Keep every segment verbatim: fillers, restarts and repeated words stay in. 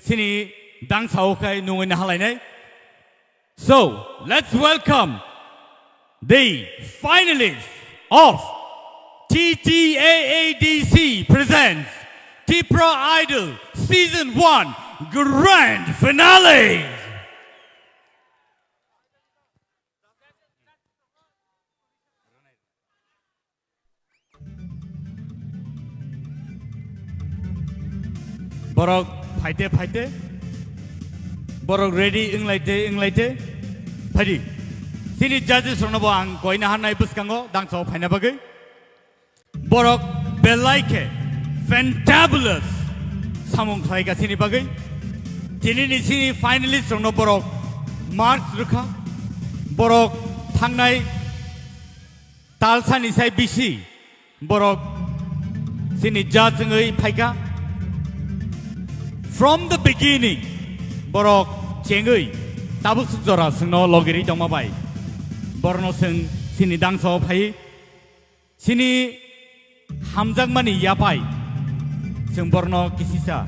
Sini dang sao khai nungwi na halainai. So, let's welcome the finalists of T T A A D C presents Tipra Idol Season one Grand Finale. Borok phaite phaite, borok ready wnglaite wnglaite, phaidi. Sini judges rokno bo ang koina hannai bwskango dangsa o phaina bagwi. Borok belai khe fantabulous samung khlaika sini bagwi. Tini ni sini finalist rokno borok marks rwkha. Borok thangnai talsani sai bisi borok sini judge wngwi phaika. From the beginning, borok chengwi tabuk suk jora swngno logiri tongma bai. Borno swng sini dangsa o phai. Sini hamjakmani yapai, chwng borno kisisa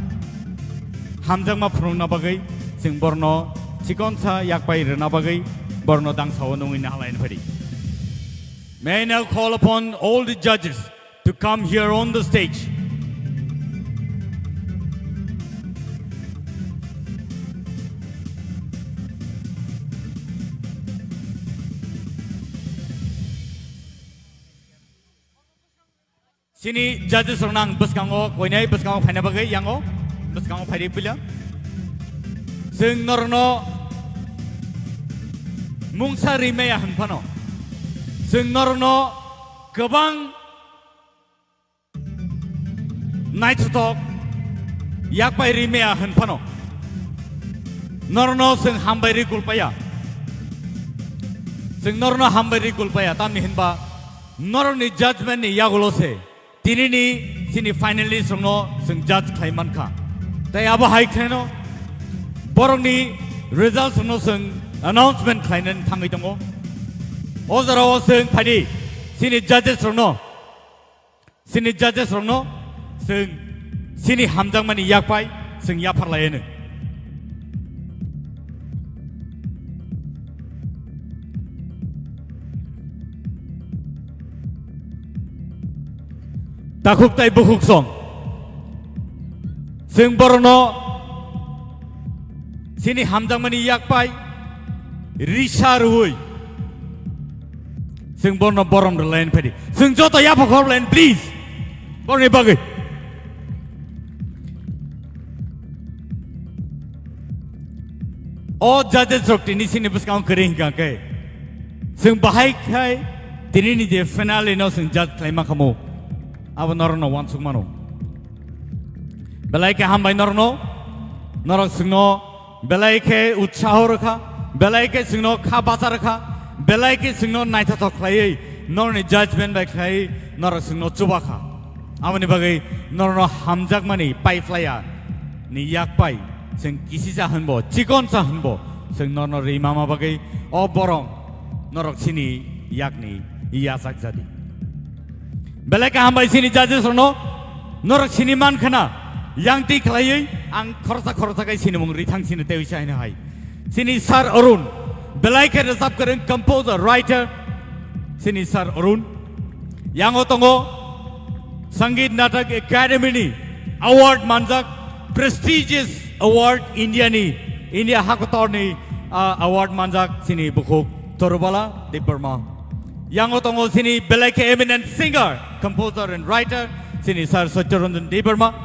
hamjakma phunukna bagwi, chwng borno chikonsa yakpai rwna bagwi, borno dangsa o nungwi nahalaina phadi. May I now call upon all the judges to come here on the stage. Sini judges rokno ang bwskango koinai bwskango phaina bagwi yango bwskango phairi puila. Chwng norokno mungsa rimaya hwn phano, chwng norokno kwbang naithothok yakpai rimaya hwn phano, norokno chwng hambai ri kulpaya, chwng norokno hambai ri kulpaya, tamni hinba norokni judgment ni yagulo se tini ni sini finalist rokno chwng judge khlai mankha. Tai abo hai khlaino borokni results rokno chwng announcement khlainani thangwi tongo. O jorao chwng phaidi sini judges rokno, sini judges rokno chwng sini hamjakmani yakpai chwng yaphar laianw. Takhuk tai bukhuk song. Chwng borokno sini hamjakmani yakpai risa rwui. Chwng borokno borom rwlaini phaidi. Chwng joto yapha khorlaini, please. Borokni bagwi. O judges rok tini sini bwskango kwrwi hinkha khe, chwng bahai khai tini ni je finale no chwng judge khlaima khamu, abo norokno uansuk mano. Belai khe hambai norokno, norok chwngno belai khe utsaho rwkha, belai khe chwngno kha bacha rwkha, belai khe chwngno naithothok khlaiwi norokni judgment bai khlaiwi norok chwngno chubakha. Aboni bagwi norokno hamjakmani paiphlaiya ni yakpai chwng kisisa hwnbo, chikonsa hwnbo chwng norokno rimama bagwi o borok norok sini yakni yachak jadi. Belai kaham bai sini judges rokno norok sini man khna yang twi khlaiwi ang khoroksa khoroksa kai sini mung rithang sini tewi sai hai. Sini Sir Arun, belai khe rwchap kwrwng, composer, writer, sini Sir Arun. Yango tongo Sangeet Natak Academy ni award manjak, prestigious award India ni, India hakotor ni, ah, award manjak sini bukhuk Torubala Debbarma. Yango tongo sini belai khe eminent singer, composer and writer, sini Sir Satyaranjan Debbarma.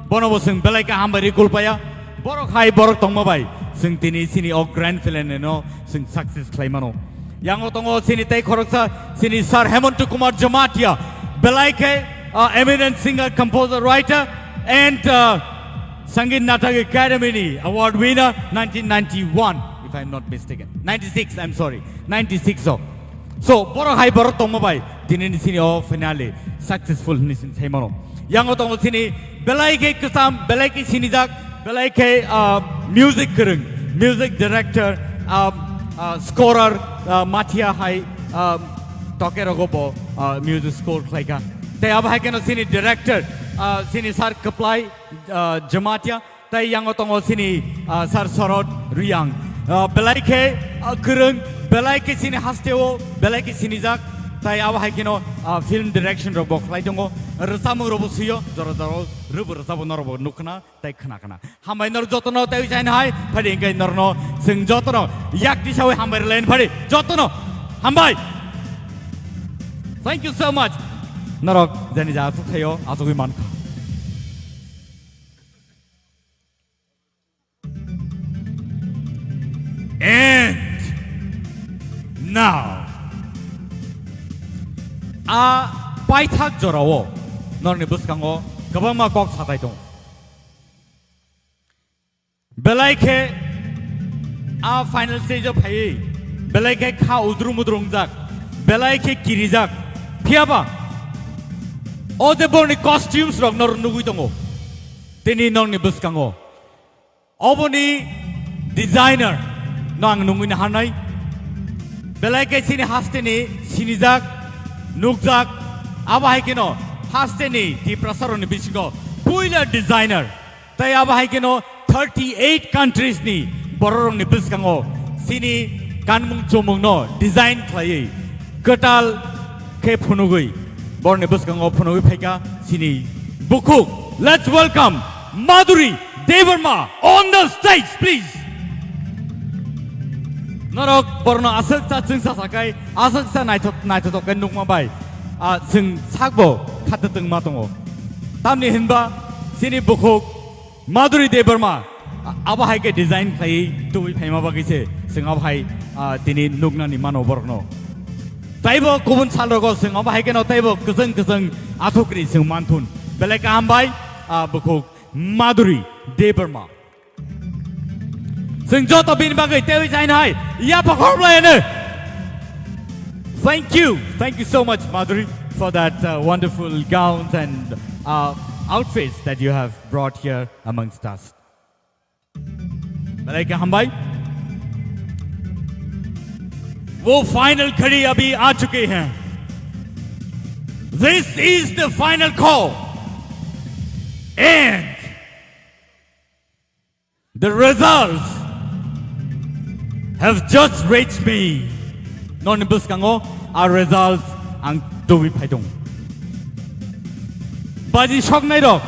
Bono bo chwng belai khe hambai ri kulpaya. Borok hai borok tongma bai chwng tini sini o grand finale no chwng success khlai mano. Yango tongo sini tei khoroksa sini Sir Hemanta Kumar Jamatia, belai khe, uh, eminent singer, composer, writer and, uh, Sangeet Natak Academy ni award winner nineteen ninety-one, if I am not mistaken. Ninety-six, I am sorry. Ninety-six o. So, borok hai borok tongma bai tini ni sini o finale successful hwnwi sini sai mano. Yango tongo sini belai khe kwcham, belai khe sinijak, belai khe, ah, music kwrwng, music director, ah, ah, scorer, ah, Mathia hai, ah, toke rogo bo, ah, music score khlaika. Tei abo hai kheno sini director, ah, sini Sir Kwplai, ah, Jamatia, Tai yango tongo sini, ah, Sir Sorot Riyang. Ah, belai khe, ah, kwrwng, belai khe sini hasteo, belai khe sinijak. Tai abo hai kheno, ah, film direction rok bo khlai tongo. Rwchapmung rok bo swiyo, jora jora rwbo rwchabo norok bo nukhna tai khna khna. Hambai nor jotono tai jain hai, phadi hingke norno sing jotono yak tisawi hambai rwlain phadi jotono hambai. Thank you so much. Norok jani ja asuk thayo, asugwi mankha. And now, a paithak jorao norni bwskango kwbangma kok satai tongo. Belai khe a final stage o phaiwi belai khe kha udrum udrum jak, belai khe kirijak. Phiyaba o je borni costumes rok nor nugwi tongo tini nokni bwskango. Oboni designer no ang nungwi naharnai. Belai khe chini hasteni sinijak, nukjak, abo hai kheno hasteni Tiprasarokni bisingo puila designer. Tai abo hai kheno thirty eight countries ni bororokni bwskango chini kanmung chomungno design khlaiwi kwtal khe phunugwi borni bwskango phunugwi phaikha chini bukhuk. Let's welcome Madhuri Debbarma on the stage, please. Norok borno aswk cha chwngsa sakai, aswk cha naithok, naithotok khe nukma bai, ah, chwng sakbo khata tongma tongo. Tamni hinba chini bukhuk Madhuri Debbarma, a-, abo hai khe design khlaiwi tubui phaima bagwi se chwng abo hai, ah, tini nuknani mano borokno. Taibo kubun salrogo chwng abo hai kheno taibo kwchwng kwchwng athukri chwng manthun. Belai kaham bai, ah, bukhuk Madhuri Debbarma. Chwng joto bini bagwi teiwi jaino hai yapha khorokhlaino. Thank you. Thank you so much, Madhuri, for that, uh, wonderful gowns and, uh, outfits that you have brought here amongst us. Belai khe hambai. वो फाइनल घड़ी अभी आ चुकी है. This is the final call. And the results have just reached me. Noni bwskango a results ang tubui phai tongo. Baji soknai rok,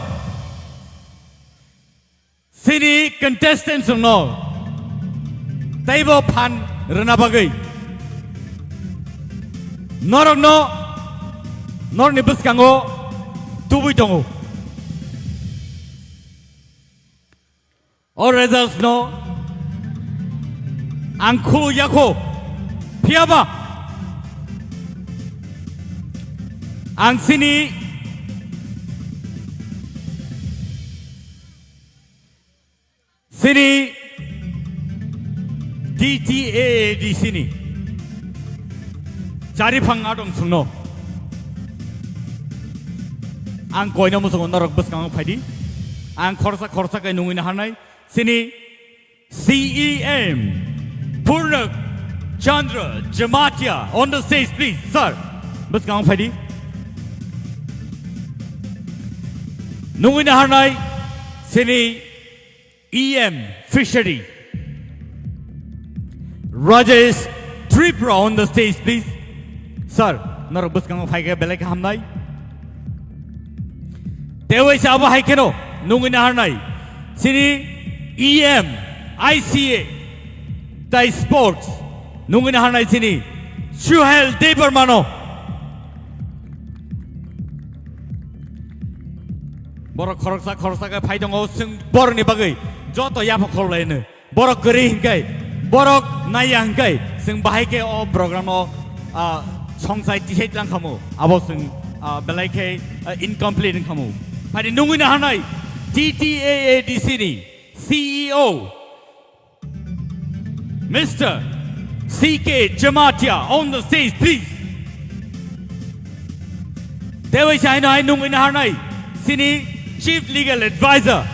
chini contestants rokno teibo phan rwna bagwi norokno norni bwskango tubui tongo. O results no ang khulu yakho, phiyaba ang chini, chini T T A A D C ni chari phang adong sungno ang koino musungo norok bwskango phaidi, ang khorsa khorsa khe nungwi naharnai. Chini C E M Purnak Chandra Jamatia on the stage, please, sir. Bwskango phaidi. Nungwi naharnai chini E M Fishery Rajesh Tripura on the stage, please. Sir, norok bwskango phaikhe belai khe hamnai. Teiwi se abo hai kheno nungwi naharnai chini E M I C A tai sports nungwi naharnai chini Suhel Debbarmano. Borok khoroksa khoroksa khe phai tongo, chwng borokni bagwi joto yapha khorlaino. Borok kwrwi hinkai, borok naiya hinkai, chwng bahai khe o program o, ah, songsai tisai tlang khamu, abo chwng, ah, belai khe, ah, incomplete wng khamu. Phadi nungwi naharnai T T A A D C ni C E O, Mister C K Jamatia on the stage, please. Teiwi se haino hai nungwi naharnai chini Chief Legal Advisor,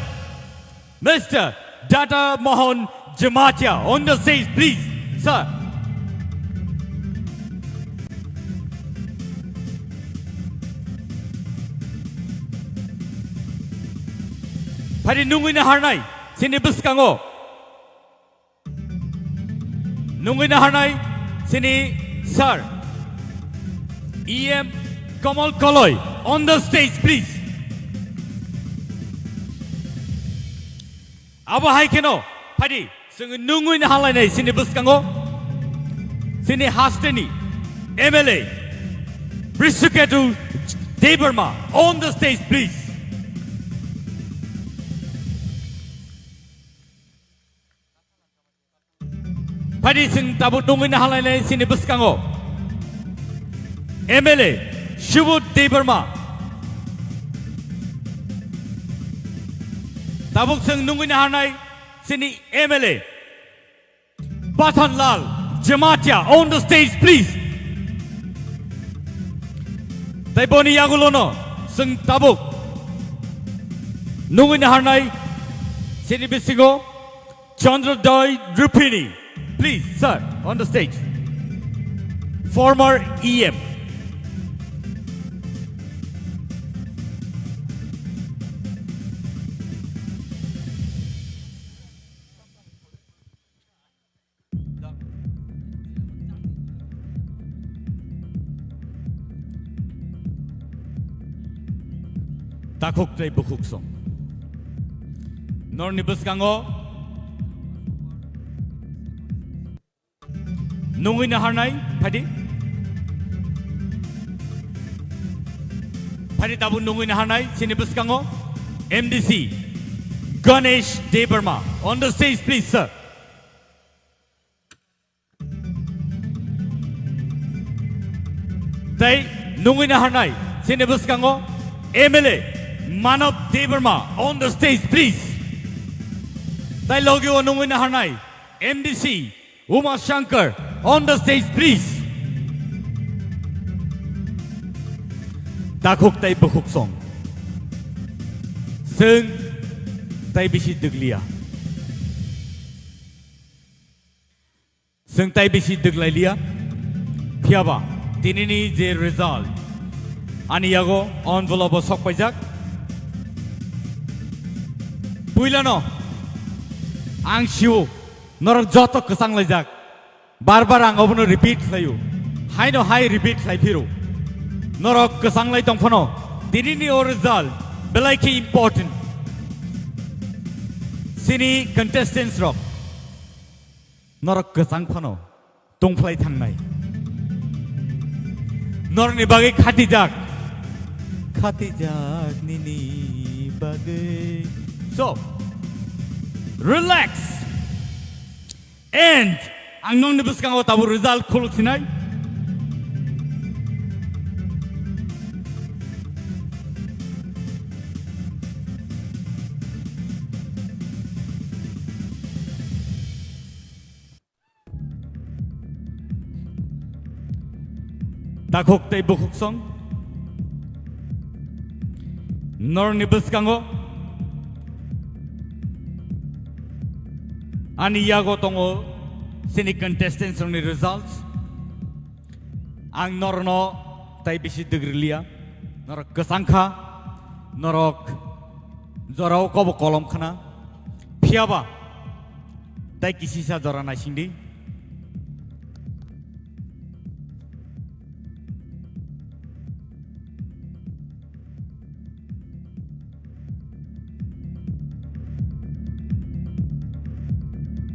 Mister Data Mohan Jamatia on the stage, please, sir. Phadi nungwi naharnai chini bwskango nungwi naharnai chini sir E M Kamal Koloi on the stage, please. Abo hai kheno, phaidi, chwng nungwi nahalainai chini bwskango chini hasteni M L A Brishuketu Debbarma on the stage, please. Phaidi, chwng tabuk nungwi nahalainai chini bwskango M L A Subodh Debbarma. Tabuk chwng nungwi naharnai chini M L A Pathanlal Jamatia on the stage, please. Tai boni yagulono chwng tabuk nungwi naharnai chini bisingo Chandrodaya Rupini, please, sir, on the stage. Former E M. Takhuk tei bukhuk song. Norni bwskango nungwi naharnai, phaidi. Phaidi tabuk nungwi naharnai, chini bwskango M D C Ganesh Debbarma. On the stage, please, sir. Tei nungwi naharnai, chini bwskango M L A Manav Debbarma on the stage, please. Tei logio nungwi naharnai, M D C Uma Shankar on the stage, please. Takhuk tei bukhuk song. Chwng tei bisi dwglia. Chwng tai bisi dwglai liya. Phiyaba tinini je result ani yago envelope o sok paijak. Puilano ang siu norok joto kwchang laijak. Bar bar ang obono repeat khlaio. Haino hai repeat khlai phiro. Norok kwchang lai tong phano tinini o result belai khe important. Chini contestants rok. Norok kwchang phano tongphlai thangnai. Norokni bagwi khatijak. Khatijak nini bagwi. So, relax. And ang nokni bwskango tabuk result khuluk sinai. Takhuk tei bukhuk song. Norni bwskango ani yago tongo chini contestants rokni results. Ang norno tai bisi dwgriliya. Norok kwchang kha, norok jorao kobo kolom khna. Phiyaba tai kisisa jora naisingdi.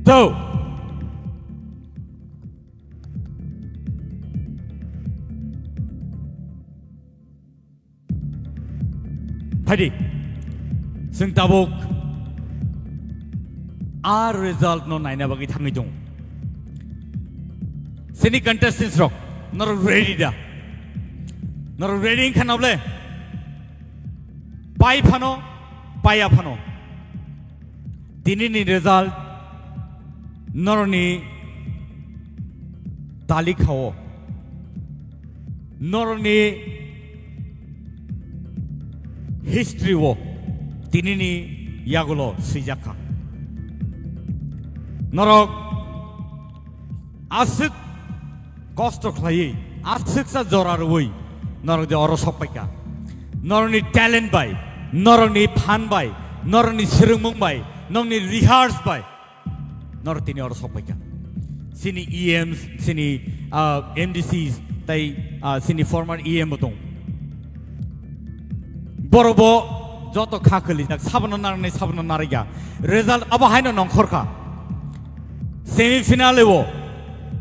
Two. Phaidi, chwng tabuk a result no naina bagwi thangwi tongo. Chini contestants rok, norok ready da? Norok ready wngkha na ble? Pai phano, paiya phano. Tinini result norokni talikha o, norokni history o tinini yagulo swijak kha. Norok aswk kosto khlaiwi, aswksa jora rwui norok je oro sok paikha. Norokni talent bai, norokni phan bai, norokni swrwngmung bai, Nokni rehearse bai. Nor tini oro sokpaikha. Sini E Ms, sini, ah, M D Cs, tai, ah, sini former E M bo tong. Boro bo joto kha khwlijak, sabono narwknai, sabono narwkya. Result abo haino nongkhorkha. Semi final o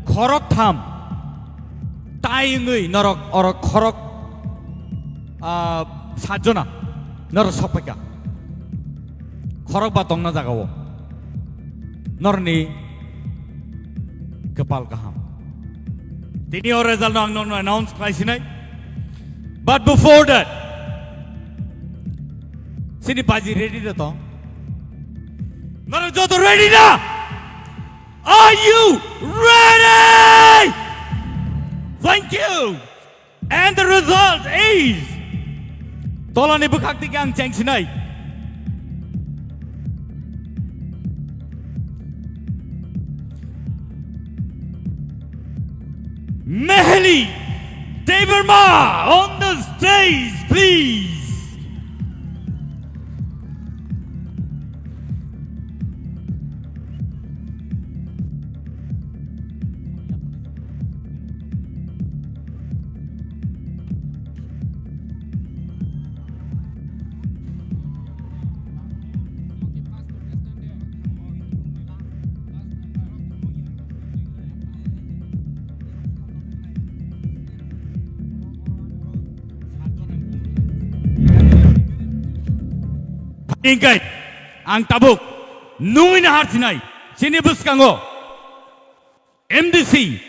khorok tham tai wngwi norok oro khorok, ah, satjona norok sokpaikha. Khorok ba tongna jaga o. Norni kwpal kaham. Tini o result no ang nono announce khlai sinai. But before that, sini baji ready da to? Norok joto ready da? Are you ready? Thank you. And the result is, tolani bwkhak dike ang cheng sinai. Meheli Debbarma on the stage, please. Ingkai, ang tabuk nungwi na harsinai, chini bwskango M D C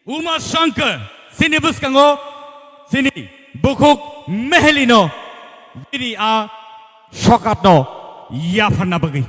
Uma Shankar, chini bwskango chini bukhuk Meheli no bini a sokat no yapharna bagwi.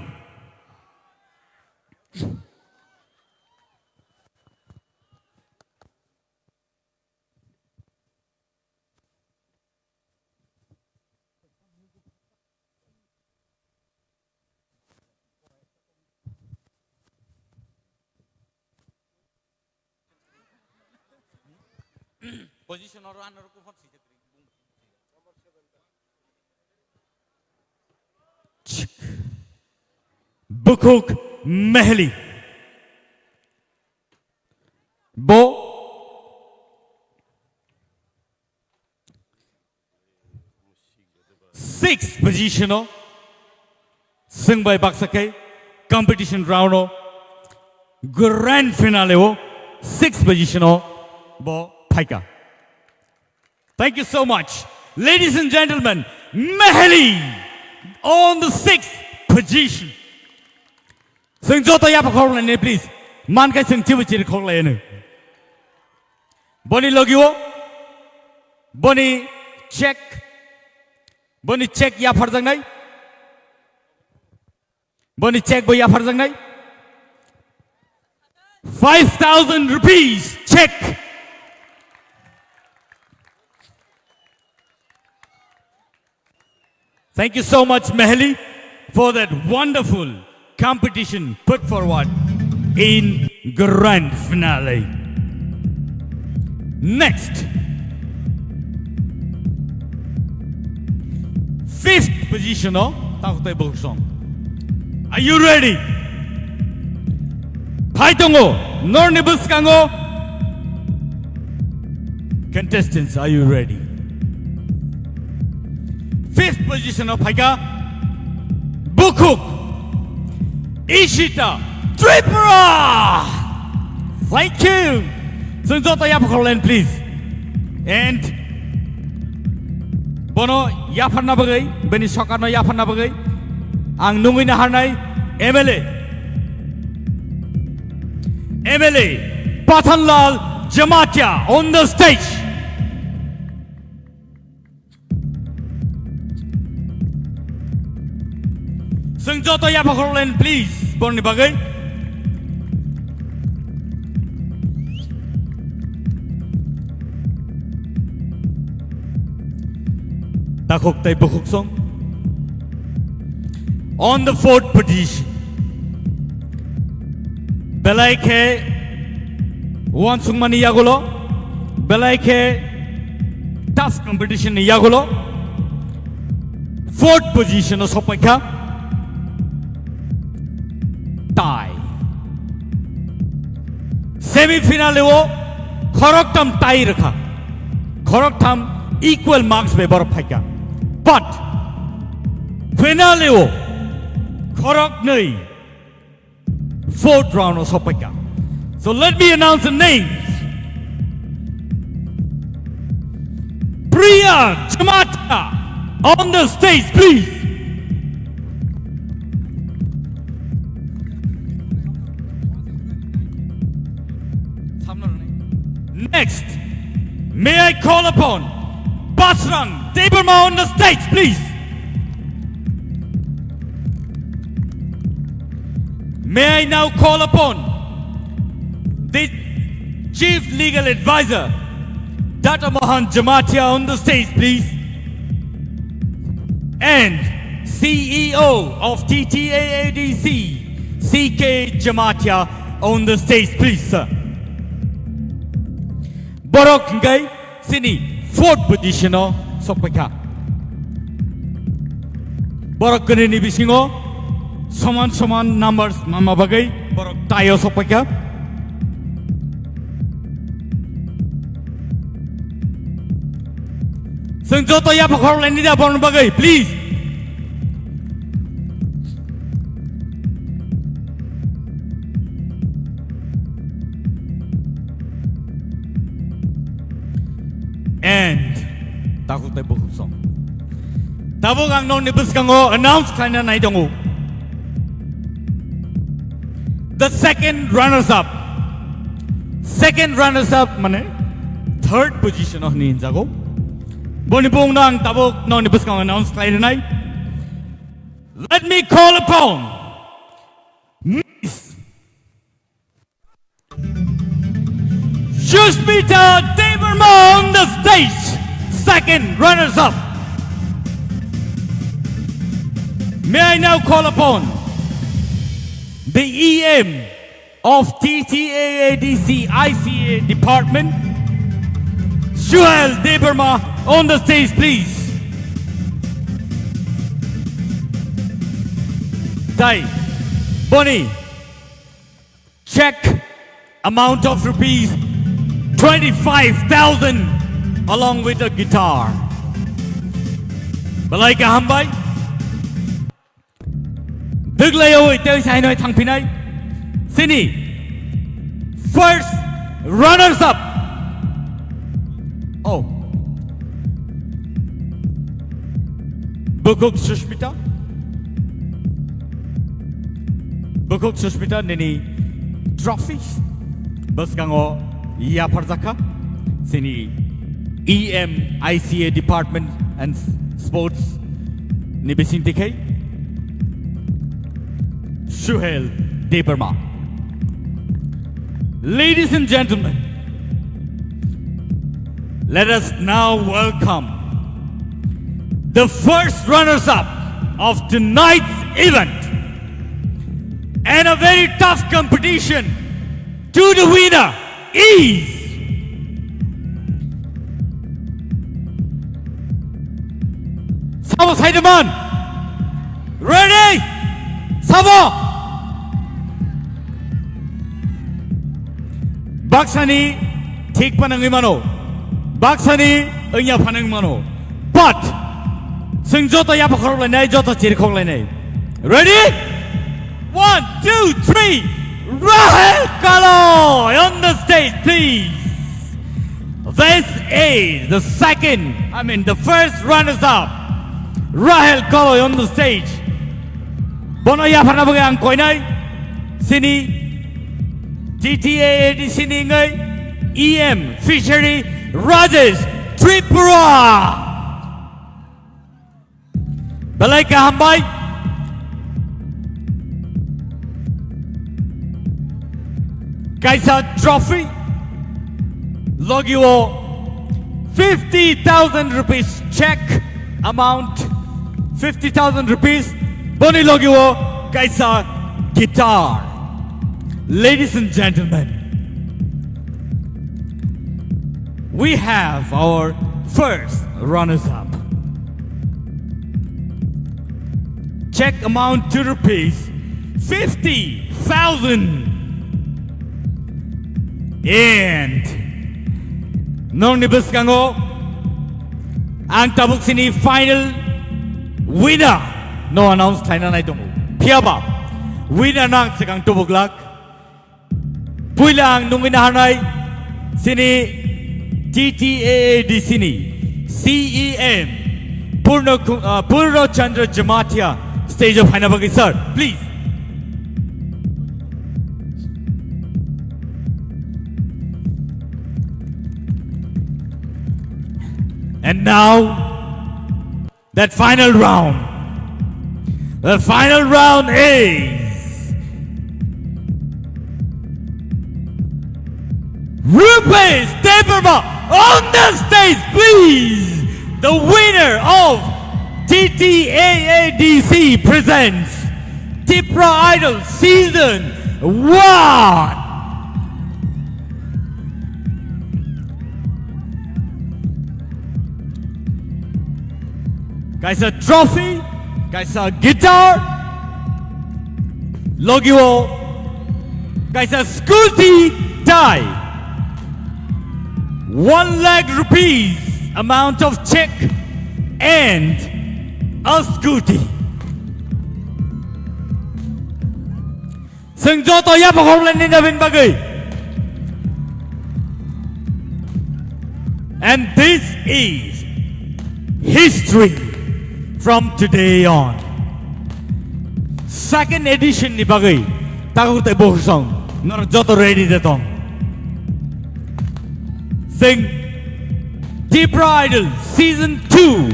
Position oro ano rukun hot sijak ring. Bukhuk Meheli. Bo sixth position o swng bai baksa khe competition round o grand finale o sixth position o bo phaikha. Thank you so much. Ladies and gentlemen, Meheli on the sixth position. Chwng joto yapha khoroknai, please. Man khe chwng chibu chiri khoroknai. Boni logi o, boni check, boni check yapharjaknai. Boni check bo yapharjaknai. Five thousand rupees check. Thank you so much, Meheli, for that wonderful competition put forward in grand finale. Next, fifth position o takhuk tai bukhuk song. Are you ready? Phai tongo norni bwskango. Contestants, are you ready? Fifth position o phaikha bukhuk Ishita Tripura. Thank you. Chwng joto yapha khoroknai, please. And bono yapharna bagwi, bini sokat no yapharna bagwi ang nungwi naharnai M L A, M L A Pathanlal Jamatia on the stage. Chwng joto yapha khoroknai, please, borni bagwi. Takhuk tai bukhuk song. On the fourth position. Belai khe uansukmani yagulo, belai khe tough competition ni yagulo fourth position o sokpaikha. Semi finale o khoroktham tie rwkha. Khoroktham equal marks bai borok phaikha. But finale o khoroknwi fourth round o sokpaikha. So let me announce the names. Priya Jamatia on the stage, please. Next, may I call upon Basrang Debbarma on the stage, please. May I now call upon the Chief Legal Advisor, Doctor Mohan Jamatia, on the stage, please. And C E O of T T A A D C, C K Jamatia, on the stage, please, sir. Borok hingkai chini fourth position o sokpaikha. Borok kwnwi ni bisingo soman soman numbers manma bagwi borok tie o sokpaikha. Chwng joto yapha khorok laini da borokni bagwi, please. And takhuk tei bukhuk song. Tabuk ang nokni bwskango announce khlaina nai tongo. The second runners up. Second runners up mane third position o hinwi hinjago. Boni bumungno ang tabuk nokni bwskango announce khlai rwnai. Let me call upon Miss Sushmita Debbarma on the stage, second runners up. May I now call upon the E M of T T A A D C I C A department, Suhel Debbarma on the stage, please. Tai, boni, check amount of rupees twenty-five thousand along with a guitar. Belai kaham bai. Dwglaiwi tei sainoi thangphinai. Chini first runners up. Oh. Bukhuk Sushmita. Bukhuk Sushmita nini trophy bwskango yapharjakha. Chini E M I C A Department and Sports ni bising tikhe Suhel Debbarma. Ladies and gentlemen, let us now welcome the first runners-up of tonight's event and a very tough competition to the winner is Sabo Saidaman. Ready? Sabo. Baksani thik panangwi mano. Baksani wngya phanang mano. But chwng joto yapha khorok lainai, joto chiri khok lainai. Ready? One, two, three. Rahel Kaloi on the stage, please. This is the second, I mean, the first runners-up. Rahel Kaloi on the stage. Bono yapharna bagwi ang koinai. Chini T T A A D C ni wngwi E M Fishery Rajesh Tripura. Belai kaham bai. Kaisa trophy. Logi o fifty thousand rupees check amount. Fifty thousand rupees. Boni logi o kaisa guitar. Ladies and gentlemen, we have our first runners-up. Check amount to rupees fifty thousand. And nongni bwskango ang tabuk sini final winner no announce khlaina nai tongo. Phiyaba winner no ang swkang tubuk lak. Puila ang nungwi naharnai sini T T A A D C ni C E M Purno Ku-, uh, Purno Chandra Jamatia stage o phaina bagwi, sir, please. And now, that final round. The final round is Rupesh Debbarma on the stage, please. The winner of T T A A D C presents Tipra Idol Season one. Kaisa trophy, kaisa guitar, logio, kaisa scooty tai. One lakh rupees amount of check and a scooty. Chwng joto yapha khoroknai nini nabin bagwi. And this is history from today on. Second edition ni bagwi takhuk tei bukhuk song norok joto ready de tong. Chwng Tipra Idol Season two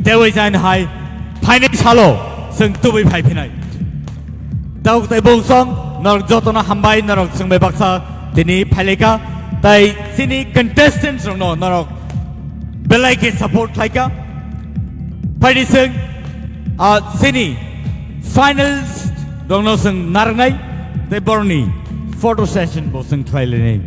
tei waisa hai phainai salo chwng tubui phai phinai. Takhuk tei bukhuk song norok jotono hambai, norok chwng bai baksa tini phaileka, tai chini contestants rokno norok belai khe support khlaika. Phaidi chwng, ah, chini finals rokno chwng narwknai tei borokni photo session bo chwng khlai lainai.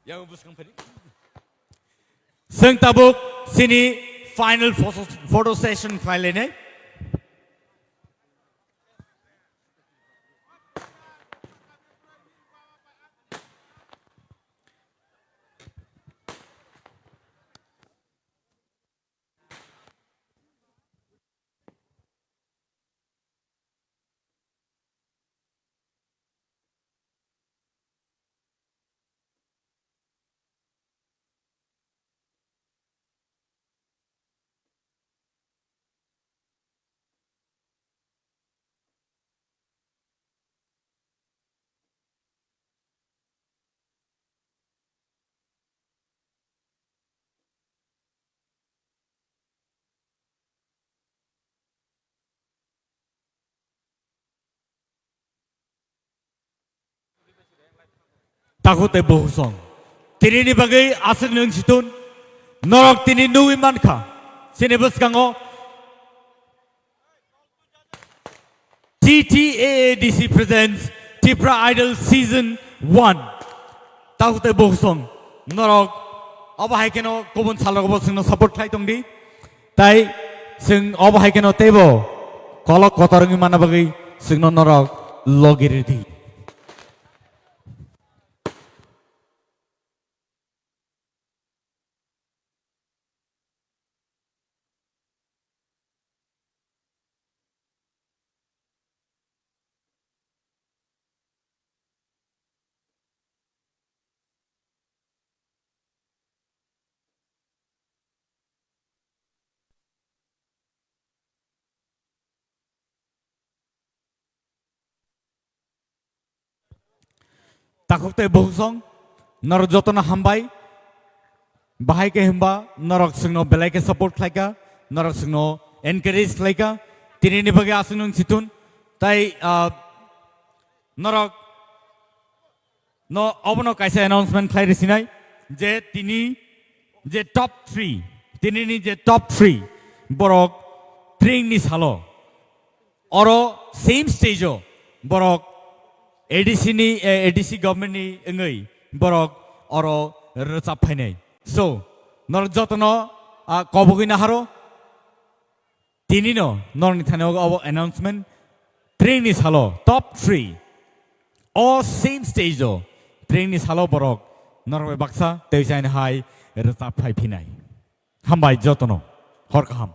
Yang bwskang phadi. Chwng tabuk chini final photo, photo session khlai lainai. Takhuk tei bukhuk song. Tinini bagwi aswk nwng situn. Norok tini nugwi mankha. Chini bwskango T T A A D C presents Tipra Idol Season one. Takhuk tei bukhuk song. Norok obo hai kheno kubun salrogo bo chwngno support khlai tongdi. Tai chwng obo hai kheno teibo kolok kotor wngwi manna bagwi chwngno norok logi rwdi. Takhuk tei bukhuk song, norok jotono hambai. Bahai khe hwnba norok chwngno belai khe support khlaika, norok chwngno encourage khlaika. Tinini bagwi aswk nwng situn. Tai, ah, norok no obono kaisa announcement khlai rwsinai je tini je top three, tinini je top three borok tringni salo oro same stage o borok A D C ni, eh, A D C government ni wngwi borok oro rwchap phainai. So, norok jotono Ah, kobogwi naharo. Tinino norokni thani ogo obo announcement. Train ni salo top three. O same stage o train ni salo borok norok bai baksa tei chaini hai rwchap phai phinai. Hambai jotono. Hor kaham.